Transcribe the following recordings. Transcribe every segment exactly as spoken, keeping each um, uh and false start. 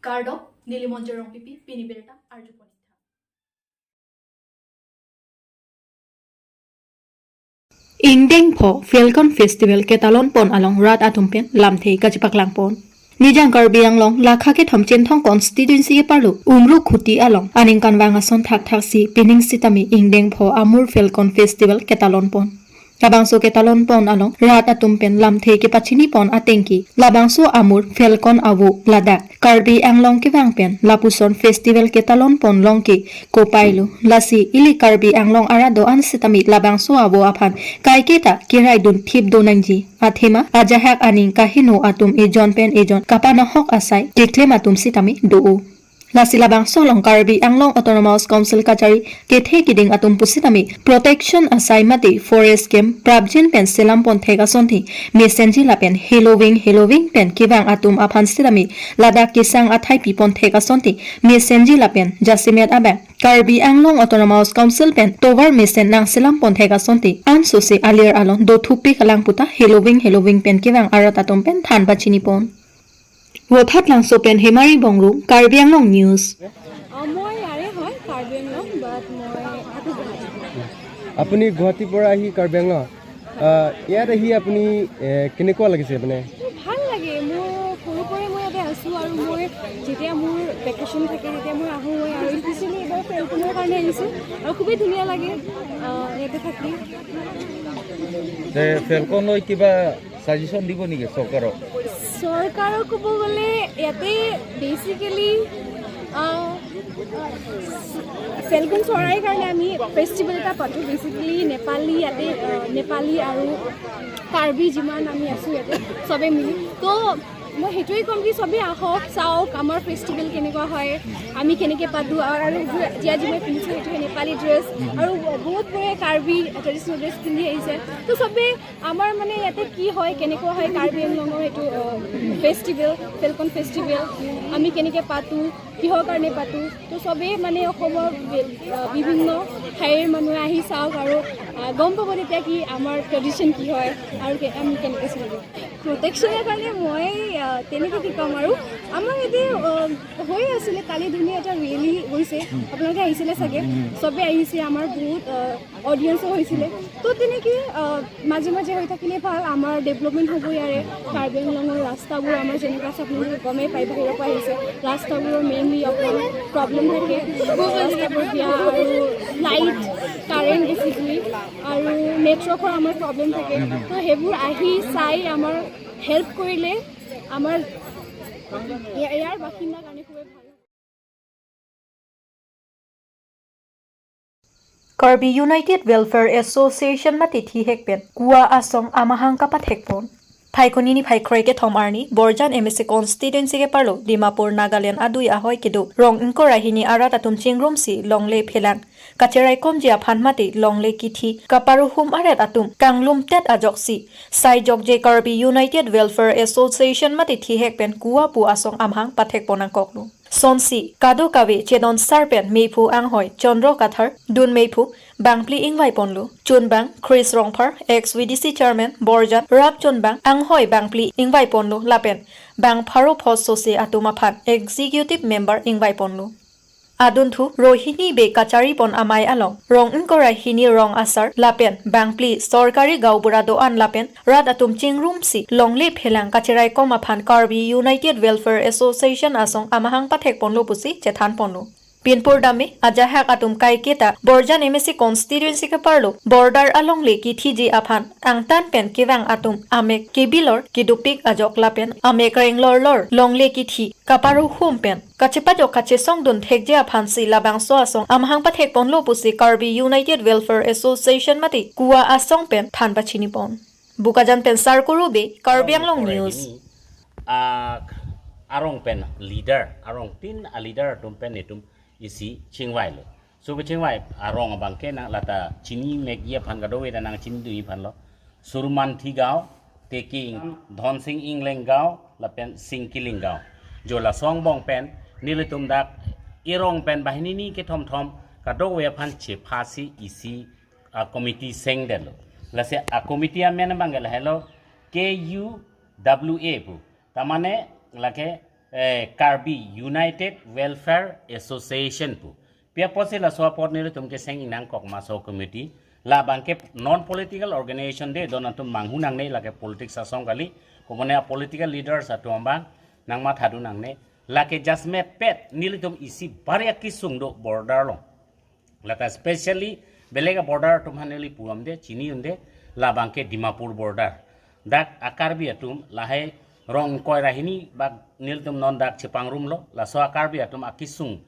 Kardom, neli Monjir Rongpipi, pini birta arjupon ik tha. Ingdeng pho Falcon Festival ketalon pon along rat atum pen lamthe kachepaklang pon. Nijang Karbi Anglong lakha kethom Chinthong constituency keparlo Umrukhuti along aningkanvang ason thakthaksi pining sitame ingdeng pho Amur Falcon Festival ketalon pon. Labangso ketalon pon along rat atum pen lamthe kepachini pon atengke labangso Amur Falcon avo ladak Karbi Anglong kevang pen lapuson festival ketalon pon longke kopai lo. Lasi ili Karbi Anglong arat do-an sitame labangso avo aphan kaiketa keraidun thip do nangji. Athema ajahak aning kaheno atum ejon pen ejon kapanahok asai keklem atum sitame do-o. Lasi labangso along Karbi Anglong Autonomous Council kachari kethe kiding atum pusitame protection asai mate forest camp prapjin pen selam pon thek asonte mesenji lapen heloving heloving pen kevang atum aphan sitame ladak kesang athai pi pon thek asonte mesenji lapen jasemet abang Karbi Anglong Autonomous Council pen tovar mesen nangselam pon thek asonte ansose alir alon dothupik alang puta heloving heloving pen kevang arat atum pen than pachini pon. Vothatlangso pen Hemari Bongrung, Karbi Anglong News. অ, মই ইয়াৰে হয়, কাৰ্বি আংলং, বাট মই থাকোঁ গুৱাহাটীত। আপুনি গুৱাহাটীৰ পৰা আহি কাৰ্বি আংলং, আহ, ইয়াত আহি আপুনি, এ, কেনেকুৱা লাগিছে মানে? মোৰ ভাল লাগে। মোৰ সৰুৰ পৰাই মই ইয়াতে আছোঁ আৰু মই যেতিয়া মোৰ ভেকেশ্যন থাকে, তেতিয়া মই আহোঁগৈ আৰু স্পেচিয়েলি এইবাৰ ফেলকনৰ কাৰণে আহিছোঁ আৰু খুবেই ধুনীয়া লাগে, আহ, ইয়াতে থাকি। যে ফেলকন লৈ কিবা ছাজেশ্যন দিব নেকি চৰকাৰক? চৰকাৰক ক'ব গ'লে ইয়াতে বেচিকেলি, আহ, ফেলকন চৰাইৰ কাৰণে আমি ফেষ্টিভেল এটা পাতোঁ। বেচিকেলি নেপালী ইয়াতে, আহ, নেপালী আৰু কাৰ্বি যিমান আমি আছোঁ ইয়াতে চবে মিলি। তো মই সেইটোৱেই ক'ম কি চবেই আহক, চাওক আমাৰ ফেষ্টিভেল কেনেকুৱা হয়, আমি কেনেকৈ পাতোঁ। আৰু, আৰু যি আজি মই পিন্ধিছোঁ সেইটো নেপালী ড্ৰেছ আৰু বহুতবোৰে কাৰ্বি ট্ৰেডিশ্যনেল ড্ৰেছ পিন্ধি আহিছে। তো চবেই আমাৰ মানে ইয়াতে কি হয়, কেনেকুৱা হয় কাৰ্বি আংলঙৰ এইটো, আহ, ফেষ্টিভেল, ফেলকন ফেষ্টিভেল আমি কেনেকৈ পাতোঁ, কিহৰ কাৰণে পাতোঁ, তো চবেই মানে অসমৰ বি-, আহ, বিভিন্ন ঠাইৰ মানুহে আহি চাওক আৰু, আহ, গম পাব তেতিয়া কি আমাৰ ট্ৰেডিশ্যন কি হয় আৰু কে-, আমি কেনেকৈ চলিব। প্ৰটেকশ্যনৰ কাৰণে মই, আহ, তেনেকৈ কি ক'ম আৰু, আমাৰ ইয়াতে, আহ, হৈ আছিলে, কালি ধুনীয়া এটা ৰেলী হৈছে, আপোনালোকে আহিছিলে চাগে, চবেই আহিছে, আমাৰ বহুত, আহ, অডিয়েঞ্চো হৈছিলে। তো তেনেকৈ, আহ, মাজে মাজে হৈ থাকিলে ভাল, আমাৰ ডেভেলপমেণ্ট হ'ব ইয়াৰে। কাৰ্বি আংলঙৰ ৰাস্তাবোৰ আমাৰ যেনেকুৱা আছে, আপোনালোকে গমেই পায়, বাহিৰৰ পৰা আহিছে, ৰাস্তাবোৰৰ মেইনলি অকণমান প্ৰব্লেম থাকে, ৰাস্তাবোৰ বেয়া আৰু লাইট, কাৰেণ্ট বেচিকেলি আৰু নেটৱৰ্কৰ আমাৰ প্ৰব্লেম থাকে। তো সেইবোৰ আহি চাই আমাৰ হেল্প কৰিলে আমাৰ ইয়া-, ইয়াৰ বাসিন্দাৰ কাৰণে খুবেই ভাল হ'ব। Karbi United Welfare Association mate thihek pen Kua Asong amahang kapathek pon. Phaikuni niphai kre kethom arni Borjan M A C constituency keparlo Dimapur Nagaland adui ahoi kedo rong ingkoi ra hini arat atum chingrumsi longle phelang kacheraikomji aphan mate longle kithi kaparuhum arat atum kanglumtet ajoksi sai jokje Karbi United Welfare Association mate thihek pen Kua pu asong amahang pathek pon nangkoklo. Sonsi kadokave chedon sar pen meiphu anghoi Chandra Kathar, dun meiphu bangphli ingvai ponlo. Chunbang Chris Rongphar, ex V D C chairman Borjan, rap chunbang anghoi bangphli ingvai ponlo lapen bang pharo phos sose atum aphan executive member ingvai ponlo. Adunthu Rohini Bey kachari pon amei along rong ingkoi ra hini rong asar lapen bangphli sorkari gaonbura do-an lapen rat atum chingrumsi longle phelang kacheraikom aphan Karbi United Welfare Association asong amahang pathek ponlo pusi chethan ponlo. Pinpur dame ajahak atum kaiketa Borjan M A C constituency keparlo border alongle kithiji aphan angtan pen kevang atum amek kebilor kedopik ajok lapen amek renglor lor longle kithi kaparuhum pen kachepajok kachesongdun thekji aphansi labangso asong amahang pathek ponlo pusi Karbi United Welfare Association mate Kua Asong pen than pachini pon. Bokajan pen Sarkuru Bey, Karbi Anglong News. Ah, arong pen leader, arong tin a leader atum pen itum isi chingvailo. So kechingvai arong abangke nang lata chini megi aphan kadokave ta nangchinidunji aphanlo. Surmanthi Gao, Teki Ing-, Dhonsing Ingleng Gao, lapen Singkiling Gao. Jo laso angbong pen nelitum dak erong pen banghini ni kethom thom kadokave aphan chephasi isi a committee sengdetlo. Lasi a committee amen abangke lahelo K U W A pu. Tamane lake eh, Karbi United Welfare Association pu. Pi apotsi laso apot nelitum keseng ingnangkok ma laso committee. Labangke non political organization de, don atum manghu nangne, lake politics asong kali. Komone a political leaders atum abang nangmathadun nangne. Lake jasemet pet nelitum isi bari akesung do border along. Lata specially belek a border atum aphan neli pu-amde, chini-unde, labangke Dimapur border. Dak a Karbi atum lahai rong ingkoi ra hini bak nelitum non dak chepangrumlo, laso a Karbi atum akesung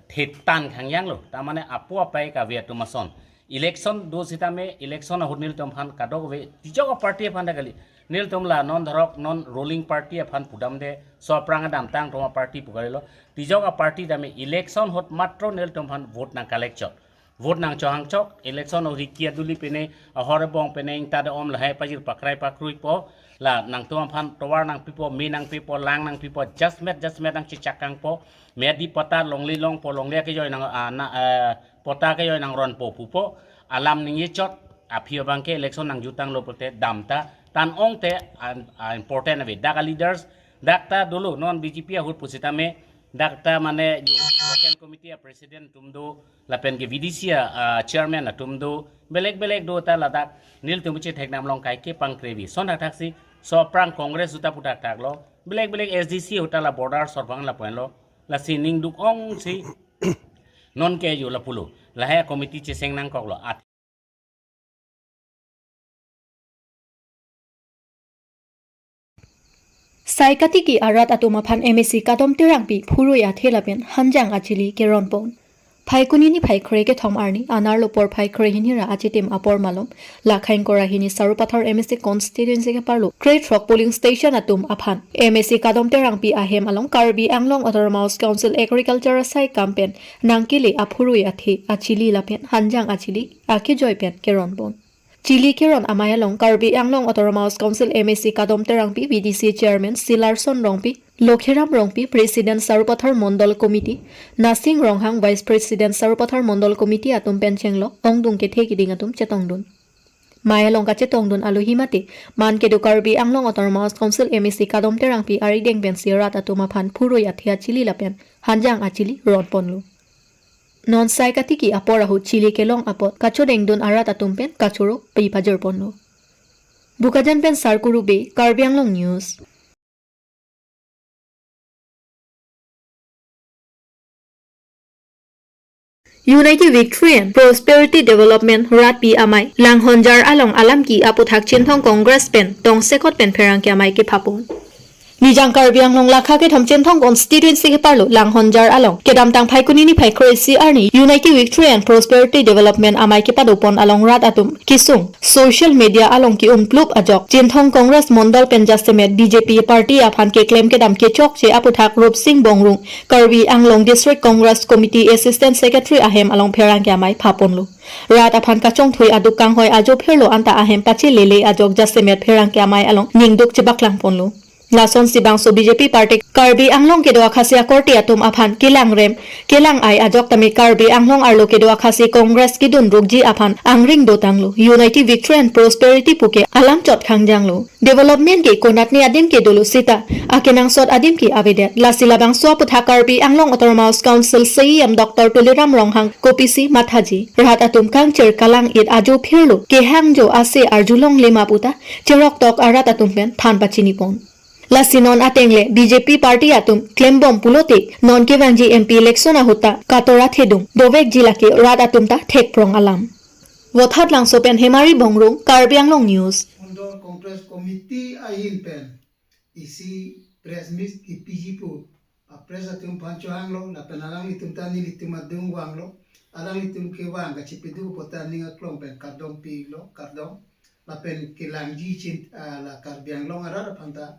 thetan khangjanglo. Ta mane apo apai kave atum ason. Election do sitame, election ahut nelitum aphan kadokave tijok a party aphan ta kali. Nelitum la non dhorok non ruling party aphan pudamde, laso aphrang adamtang atum a party pu kalilo. Tijok a party tame election ahut matro nelitum aphan vote nangcollectchot. Vote nangchohangchok, election ahut hiki aduli pene, ahor ebong pene, ingta de om lahai pajir pakrai pakruipo, la nangtum aphan tovar nangpipo, me nangpipo, lang nangpipo, jasemet jasemet nangchechak kangpo, me adi patta longle longpo, longle akejoi nang, ah, na, eh, patta akejoi nangronpo pupo, alam ningjechot, aphi abangke election nangjutanglo pulote damta, tan ongte an, ah, important ave. Dak a leaders, dak ta dolo, non B J P ahut pusitame, dak ta mane jo local committee a president atum do, lapen ke V D C a, ah, chairman atum do, belek belek do ta ladak nelitum chetheknam along kaike pangkrevi. Lason thakthaksi, laso aphrang Congress ahut ta pu thakthaklo, belek belek S D C ahut ta la border sorbang lapuanlo, lasi ning duk-ongsi nonke jo lapulo. Lahai committee cheseng nangkoklo. At- Sai katiki arat atum aphan M A C Kadom Terangpi phurui athe lapen hanjang achili keronpon. Phaikuni niphai kre kethom arni, anerlo porphai kre hini ra achitim apor malom, Lakhaing Kora hini Sarupathar M A C constituency keparlo kre throk polling station atum aphan M A C Kadom Terangpi ahem along Karbi Anglong Autonomous Council Agriculture asai kam pen nangkele aphurui athe achili lapen hanjang achili akejoi pen keronpon. Chili keron amei along Karbi Anglong Autonomous Council M A C Kadom Terangpi, V D C Chairman Silarson Rongpi, Lokhiram Rongpi, President Sarupathar Mondol Committee, Nasing Ronghang, Vice President Sarupathar Mondol Committee atum pen chenglo ongdung kethe kiding atum chetongdun. Mei along kachetongdun alohi mate, man kedo Karbi Anglong Autonomous Council M A C Kadom Terangpi arideng pensi rat atum aphan phurui athe achili lapen hanjang achili ronponlo. Non sai katiki apor ahut chili kelong apot kachodengdun arat atum pen kachoro pi pajirponlo. Bokajan pen Sarkuru Bey, Karbi Anglong News. Unity Victory and Prosperity Development rat pi amei Langhonjar along alam ke aputhak Chinthong Congress pen tongsekot pen pherangke amei kephapon. Nijang Karbi Anglong lakha kethom Chinthong constituency keparlo Langhonjar along kedamtang Phaikuni niphai kre-isi arni Unity Victory and Prosperity Development amei kepadopon along rat atum kesung social media along ke-umplup ajok Chinthong Congress Mondol pen jasemet B J P party aphan keklem kedam kechokche aputhak Rupsing Bongrung, Karbi Anglong District Congress Committee Assistant Secretary ahem along pherangke amei phaponlo. Rat aphan kachongthui aduk kanghoi ajo phirlo anta ahem pachelele ajok jasemet pherangke amei along ningduk chebaklangponlo. Lasonsi bangso B J P party Karbi Anglong kedo akhasi akorte atum aphan kelangrem kelang-ai ajok tame Karbi Anglong arlo kedo akhasi Congress kedun rukji aphan angring dotanglo. Unity Victory and Prosperity puke alam chot khangjanglo. Development ke konatne adim ke dolo sita akenangsot adim ke avedet. Lasi labangso aputhak Karbi Anglong Autonomous Council C E M Doctor Tuliram Ronghang kopisi mathaji. Rat atum kangchir kalang-it ajo phirlo kehangjo ase arjulongle ma puta cheroktok arat atum pen than pachinipon. Lasi non ateng le B J P party atum klembom pulote non kevangji M P election ahut ta katora thedung dovekji lake rat atum ta thekprong alam. Vothatlangso pen Hemari Bongrung, Karbi Anglong News. Mondol Congress Committee ahin pen isi press meet kepiji pu a press atum aphan chohanglo, lapen alanglitum ta nelitum adung vanglo, alanglitum kevang kachipedu apot ta ning aklong pen kardom pilo, kardom, lapen kelangji chin, ah, la Karbi Anglong arat aphan ta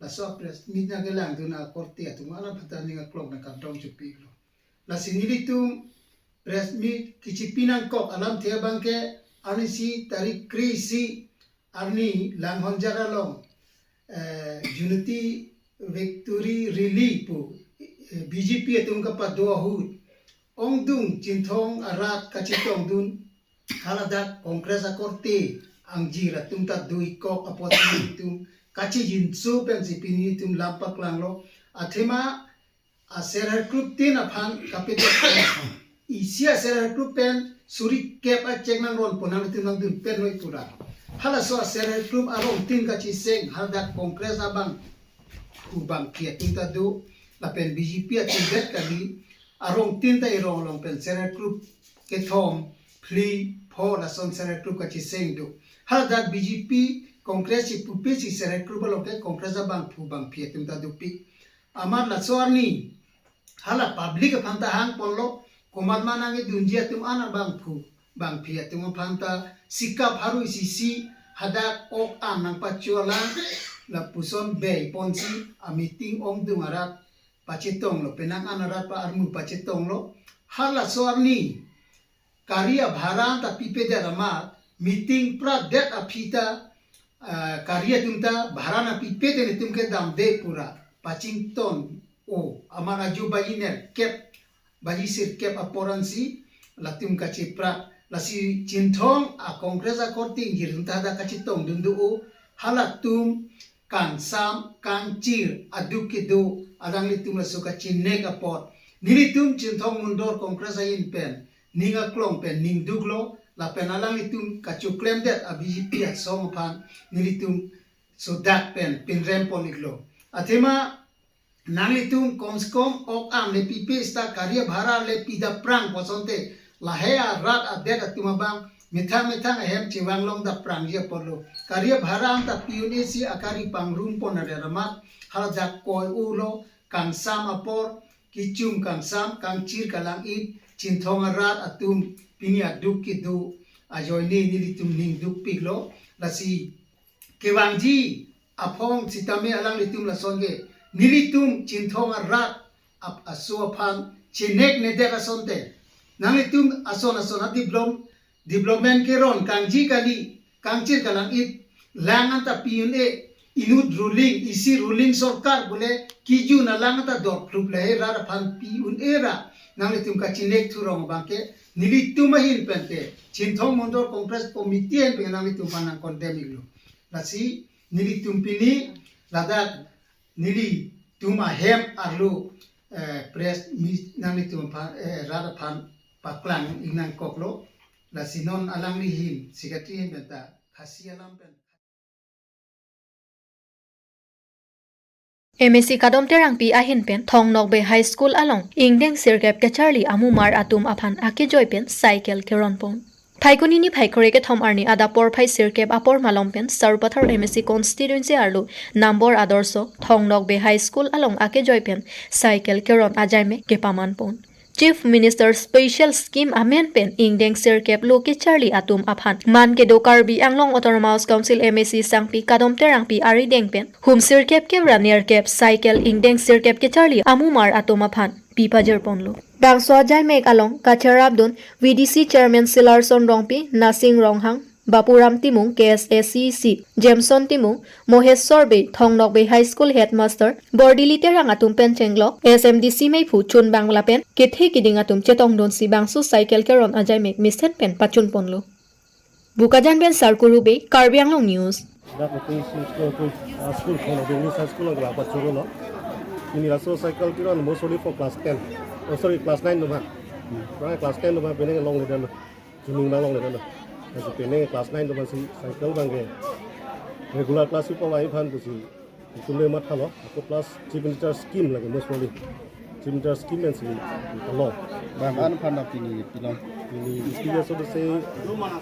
laso press meet nangkelangdun akorte atum alam aphan ta ning aklong pen kardom chepilo. Lasi nelitum press meet kechipi nangkok alamthe abangke arnisi tarik kre-isi arni Langhonjar along, eh, Unity Victory Rally pu, eh, B J P atum kapado ahut ongdung Chinthong arat kachetongdun haladak Congress akorte angjir atum ta doikok apot nelitum kachijinso pensi pini nelitum lam paklanglo. Athema a self help group tin aphan kapedet pen, isi a self help group pen suri kep a check nang ron ponang tin nang dun pen noi pura. Halaso a self help group arong tin kachiseng, hadak Congress abangphu bangphi atum ta do, lapen B J P atum det kali, arong tin ta irong along pen self help group kethom, phli, pho lason self help group kachiseng do. Hadak B J P, Congress si pupe si self help group along ke Congress abangphu bangphi atum ta dopik. Amat laso arni hala public aphan ta hang ponlo, komat ma nangkedunji atum an abangphu bangphi atum aphan ta sikap harui sisi hadak ok an nangpacholang lapuson bei ponsi a meeting ongdung arat pachetonglo, penang an arat pa armu pachetonglo. Halaso arni gari abhara ta pipedet amat, meeting pradet aphi ta, ah, gari atum ta bhara nangpipe te netum ke damde pura, pachington o, amat ajo baji nerkep, baji sirkep apor ansi latum kacheprat, lasi Chinthong a Congress akorte ingjir atum ta hadak kachetongdun do o, halatum kangsam kangchir aduk kedo, alanglitum laso kachinek apot, nelitum Chinthong Mondol Congress ahin pen ning aklong pen ning duklo, lapen alanglitum kachoklemdet a B J P asong aphan nelitum sodak pen pinrem pon iklo. Athema nanglitum kom se kom ok an le pipe seta gari abhara le pidapprang pu asonte, lahei arat adet atum abang methang methang ahem chevang long dapprangji apotlo. Gari abhara an ta pi-un-e si a gari pangrum pon aret amat, hadak koi ulo, kangsam apor, kechum kangsam, kangchir kalang-it, Chinthong arat atum pini aduk kedo ajoine nelitum ning dukpiklo, lasi kevangji aphong sitame alanglitum lason ke, nelitum Chinthong arat ap-, aso aphan chinek nedet asonte, nanglitum ason ason a develop-, development keron kangji kali, kangchir kalang-it, lang an ta pi-un-e, inut ruling, isi ruling sorkar bole kijun alang an ta dor klup lahei rat aphan pi-un-e ra, nanglitum kachinek thurong abangke, nelitum ahin pen ke, Chinthong Mondol Congress Committee ahin pen nanglitum aphan nang condemn iklo. Lasi nelitum pini ladak nelitum ahem arlo, eh, press meet nanglitum aphan, eh, rat aphan paklang ingnangkoklo. Lasi non alangli ahin, secretary ahin pen ta Khasi alam pen. M A C Kadom Terangpi ahin pen Thong Nokbe High School along ingdeng sirkep kecharli amumar atum aphan akejoi pen cycle keron pon. Phaikuni niphai krekethom arni adap porphai sirkep apor malom pen Sarupathar M A C constituency arlo Nambor Adorsho Thong Nokbe High School along akejoi pen cycle keron ajaimek kepaman pon. Chief Minister Special Scheme amen pen ingdeng sirkep lo kecharli atum aphan man kedo Karbi Anglong Autonomous Council M A C Sangpi Kadom Terangpi arideng pen hum sirkep kep ra nerkep cycle ingdeng sirkep kecharli amumar atum aphan pi pajir ponlo. Bangso ajaimek along kacharapdun V D C Chairman Silarson Rongpi, Nasing Ronghang, Bapuram Timung, K S A C C, Jameson Timung, Moheshwar Bey, Thong Nokbe High School Headmaster, Bordili Terang atum pen chenglok, S M D C meiphu chunbang lapen kethe kiding atum chetongdunsi bangso cycle keron ajaimek mesen pen pachun ponlo. Bokajan pen Sarkuru Bey, Karbi Anglong News. Dak school, school, school, ah, school kono English high school along pachun lo. Pini laso cycle keron mostly for class ten. Oh, sorry, class nine atum aphan. Pura class ten atum aphan penang longledetlo. Chuning abang longledetlo. Lasi penang class nine atum aphansi cycle abangke regular class si pavai aphan pusi itum le mathalo. Ako plus Chief Minister scheme lake mostly. Chief Minister scheme pensi alo. Bang, an aphan pini pilong. Pini ipi aso de se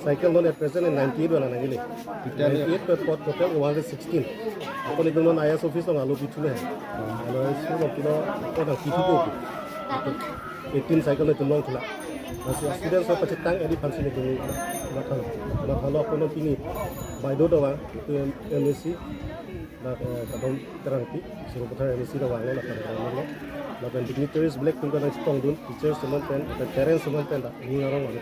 cycle non at present ninety-eight wala nangli. Total? Ninety-eight pe pot total one hundred sixteen. Ako itum non I S office along alo pithu le. Alo I S office along pilo ako nang pithu ko. Eighteen cycle netum longthula. Lasi students aphan pachetang edi aphansi netum mathalo. Mathalo ako non pini baideo do vang, itum M A C, dak, eh, Kadom Terangpi, Sarupathar M A C do vanglo, lapen dignitaries belek atum ta nangchetongdun, teachers atum pen, lapen parents atum pen dak ning arong vanglo.